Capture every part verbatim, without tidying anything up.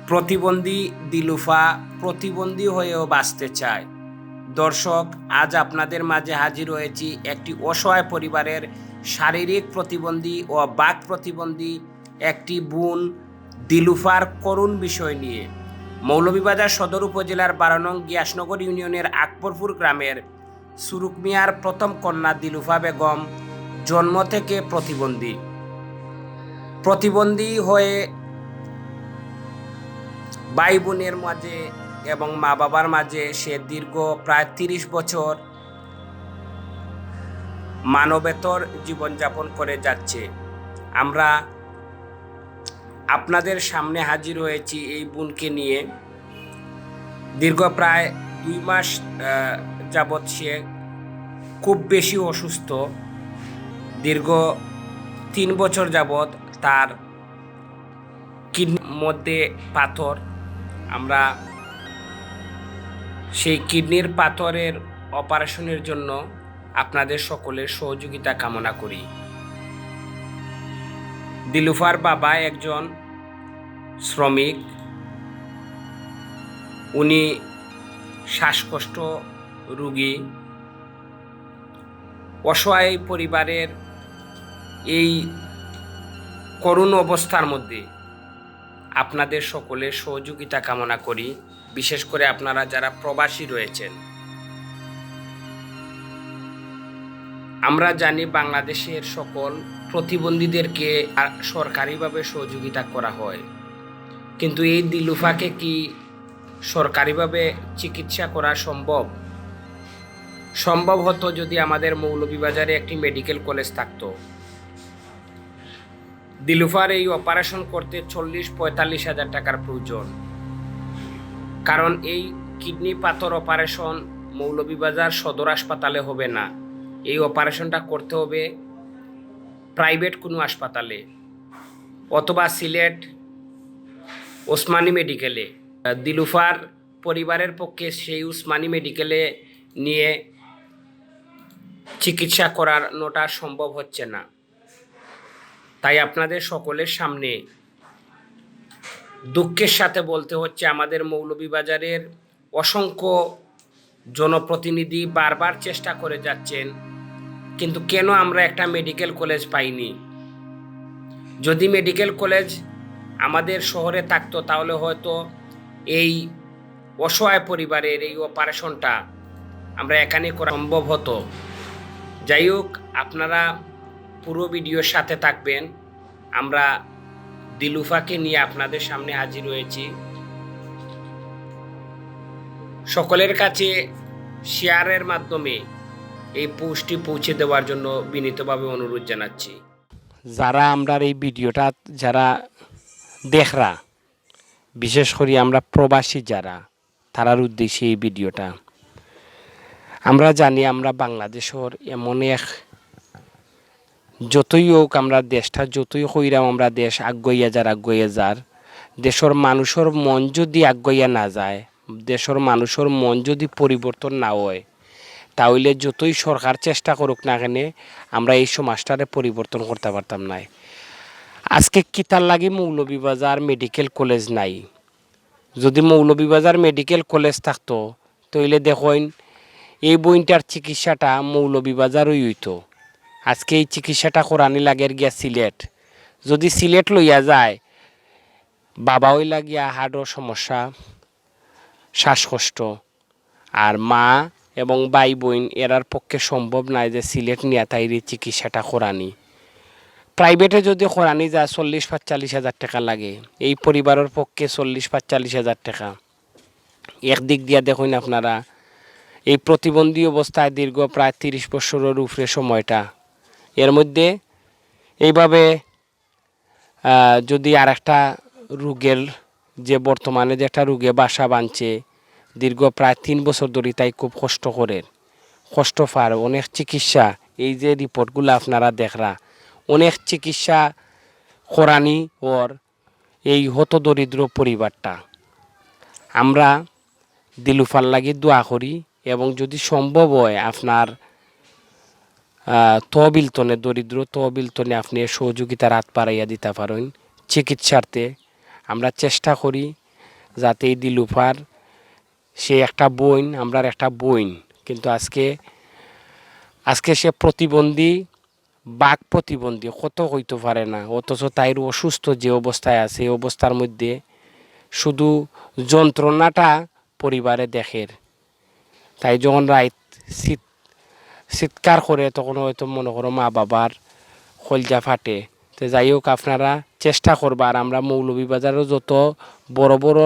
প্রতিবন্ধী দিলুফা প্রতিবন্ধী হয়েও বাঁচতে চায়। দর্শক, আজ আপনাদের মাঝে হাজির হয়েছি একটি অসহায় পরিবারের শারীরিক প্রতিবন্ধী ও বাক প্রতিবন্ধী একটি বোন দিলুফার করুণ বিষয় নিয়ে। মৌলভীবাজার সদর উপজেলার বারো নং গিয়াসনগর ইউনিয়নের আকবরপুর গ্রামের সুরুক মিয়ার প্রথম কন্যা দিলুফা বেগম জন্ম থেকে প্রতিবন্ধী। প্রতিবন্ধী হয়ে ভাই বোনের মাঝে এবং মা বাবার মাঝে সে দীর্ঘ প্রায় তিরিশ বছর মানবেতর জীবনযাপন করে যাচ্ছে। আমরা আপনাদের সামনে হাজির হয়েছি এই বোনকে নিয়ে। দীর্ঘ প্রায় দুই মাস, আহ, যাবৎ সে খুব বেশি অসুস্থ। দীর্ঘ তিন বছর যাবৎ তার কিডনির মধ্যে পাথর। আমরা সেই কিডনির পাথরের অপারেশনের জন্য আপনাদের সকলের সহযোগিতা কামনা করি। দিলুফার বাবা একজন শ্রমিক, উনি শ্বাসকষ্ট রোগী। অসহায় পরিবারের এই করুণ অবস্থার মধ্যে আপনাদের সকলের সহযোগিতা কামনা করি, বিশেষ করে আপনারা যারা প্রবাসী রয়েছেন। আমরা জানি বাংলাদেশের সকল প্রতিবন্ধীদেরকে আ-, সরকারিভাবে সহযোগিতা করা হয়, কিন্তু এই দিলুফাকে কি সরকারিভাবে চিকিৎসা করা সম্ভব? সম্ভব হতো যদি আমাদের মৌলভীবাজারে একটি মেডিকেল কলেজ থাকতো। দিলুফার এই অপারেশন করতে চল্লিশ পঁয়তাল্লিশ হাজার টাকার প্রয়োজন, কারণ এই কিডনি পাথর অপারেশন মৌলভীবাজার সদর হাসপাতালে হবে না। এই অপারেশনটা করতে হবে প্রাইভেট কোনো হাসপাতালে অথবা সিলেট ওসমানী মেডিকেলে। দিলুফার পরিবারের পক্ষে সেই উসমানী মেডিকেলে নিয়ে চিকিৎসা করানোটা সম্ভব হচ্ছে না। তাই আপনাদের সকলের সামনে দুঃখের সাথে বলতে হচ্ছে, আমাদের মৌলভীবাজারের অসংখ্য জনপ্রতিনিধি বারবার চেষ্টা করে যাচ্ছেন, কিন্তু কেন আমরা একটা মেডিকেল কলেজ পাইনি? যদি মেডিকেল কলেজ আমাদের শহরে থাকতো, তাহলে হয়তো এই অসহায় পরিবারের এই অপারেশনটা আমরা এখানে করা সম্ভব হতো। যাই হোক, আপনারা পুরো ভিডিওর সাথে থাকবেন। আমরা দিলুফাকে নিয়ে আপনাদের সামনে হাজির হয়েছি। সকলের কাছে শেয়ারের মাধ্যমে এই পোস্টটি পৌঁছে দেওয়ার জন্য বিনীতভাবে অনুরোধ জানাচ্ছি। যারা আমরার এই ভিডিওটা যারা দেখরা, বিশেষ করি আমরা প্রবাসী যারা, তারার উদ্দেশ্যে এই ভিডিওটা। আমরা জানি আমরা বাংলাদেশর এমন এক, যতই হোক আমরা দেশটা যতই কইরাম আমরা দেশ আগুয়াইয়া যার, আগুয়াইয়া যার, দেশর মানুষর মন যদি আগুয়াইয়া না যায়, দেশর মানুষর মন যদি পরিবর্তন না হয়, তাহলে যতই সরকার চেষ্টা করুক না কেনে, আমরা এই সমাজটারে পরিবর্তন করতে পারতাম নায়। আজকে কিতার লাগি মৌলভীবাজার মেডিকেল কলেজ নাই? যদি মৌলভীবাজার মেডিকেল কলেজ থাকতো, তাইলে দেখইন এই বইনটার চিকিৎসাটা মৌলভীবাজারই হইতো। আজকে এই চিকিৎসাটা করানি লাগের গিয়া সিলেট। যদি সিলেট লইয়া যায়, বাবা অইলা গিয়া হার্টর সমস্যা, শ্বাসকষ্ট, আর মা এবং ভাই বইন এরার পক্ষে সম্ভব নায় যে সিলেট নিয়া তাইরে চিকিৎসাটা করানি। প্রাইভেটে যদি করানি যায় চল্লিশ পঁয়তাল্লিশ হাজার টেকা লাগে, এই পরিবারর পক্ষে চল্লিশ পঁয়তাল্লিশ হাজার টেকা। একদিক দিয়া দেখইন আপনারা, এই প্রতিবন্ধী অবস্থায় দীর্ঘ প্রায় তিরিশ বছরর উপরে সময়টা, এর মধ্যে এইভাবে আহ, যদি আরেকটা রোগের যে বর্তমানে যে একটা রোগে বাসা বানছে, দীর্ঘ প্রায় তিন বছর ধরি তাই খুব কষ্ট করের, কষ্ট পার, অনেক চিকিৎসা, এই যে রিপোর্টগুলা আপনারা দেখরা, অনেক চিকিৎসা করানি ওর এই হতদরিদ্র পরিবারটা। আমরা দিলুফার লাগি দোয়া করি এবং যদি সম্ভব হয় আপনার, আহ, তহবিল তনে, দরিদ্র তহবিল তনে আপনি সহযোগিতার হাত বাড়াইয়া দিতা পারইন চিকিৎসার্থে। আমরা চেষ্টা করি যাতে এই দিলুফার, সে একটা বইন, আমরার একটা বইন, কিন্তু আজকে আজকে সে প্রতিবন্ধী, বাক প্রতিবন্ধী, কথা কইতো পারে না, অথচ তাইর অসুস্থ যে অবস্থায় আছে, এই অবস্থার মধ্যে শুধু যন্ত্রণাটা পরিবারে দেখের। তাই যখন রাইত চিৎ-, চিৎকার করে, তখন হয়তো মনে করো মা বাবার কইলজা ফাটে। তে যাই হোক, আপনারা চেষ্টা করবা, আর আমরা মৌলভীবাজারও যত বড় বড়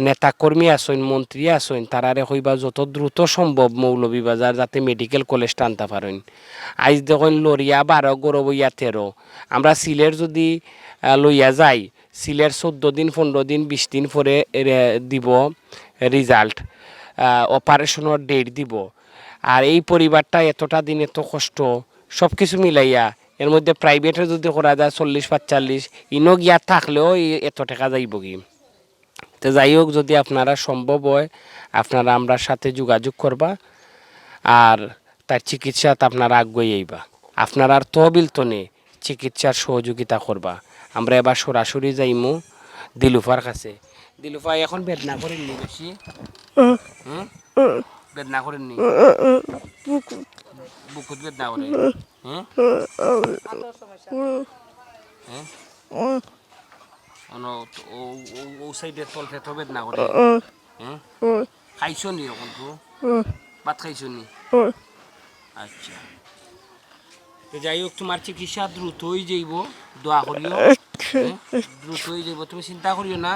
নেতাকর্মী আছইন, মন্ত্রী আছইন, তারারে কইবা যত দ্রুত সম্ভব মৌলভীবাজার যাতে মেডিকেল কলেজটা আনতা পারইন। আইজ দেখইন লরিয়া বারো, গরু বইয়া তেরো, আমরা সিলেট যদি, আহ, লইয়া যাই, সিলেট চৌদ্দ দিন, পনরো দিন, বিশ দিন পরে এরে দিব রেজাল্ট, আহ, অপারেশনর ডেট দিব। আর এই পরিবারটা এতটা দিন এত কষ্ট, সব কিছু মিলাইয়া, এর মধ্যে প্রাইভেটে যদি করা যায় চল্লিশ পাঁচচল্লিশ, ইনো গিয়া থাকলেও এই এত টেকা যাইবগি। তো যাই হোক, যদি আপনারা সম্ভব হয়, আপনারা আমরার সাথে যোগাযোগ করবা, আর তার চিকিৎসাত আপনারা আগুয়াই আইবা। আপনারার তহবিল তনে চিকিৎসার সহযোগিতা করবা। আমরা এবার সরাসরি যাইমু দিলুফার কাছে। দিলুফা, এখন বেদনা করের নি বেশি? হুম? বেদনা করের নি? বুকুত বেদনা করে? হুম? হুম? অনো তো ও, ও, ও সাইডে তল পেটো বেদনা করে? হুম? খাইছো নি এখন তো? ভাত খাইছো নি? আচ্ছা। তো যাই হোক, তোমার চিকিৎসা দ্রুত হয়ে যাইব, দোয়া করিও। আচ্ছা। হ্যাঁ? দ্রুত হয়ে যাইব, তুমি চিন্তা করিও না।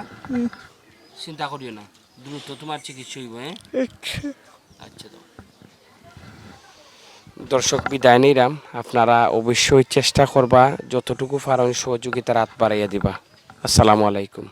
চিন্তা করিও না, দ্রুত তোমার চিকিৎসা হইব, হ্যাঁ? আচ্ছা। আচ্ছা, তো দর্শক, বিদায় নিলাম। আপনারা অবশ্যই চেষ্টা করবা, যতটুকু পারইন সহযোগিতার হাত বাড়াইয়া দিবা। আসসালামু আলাইকুম।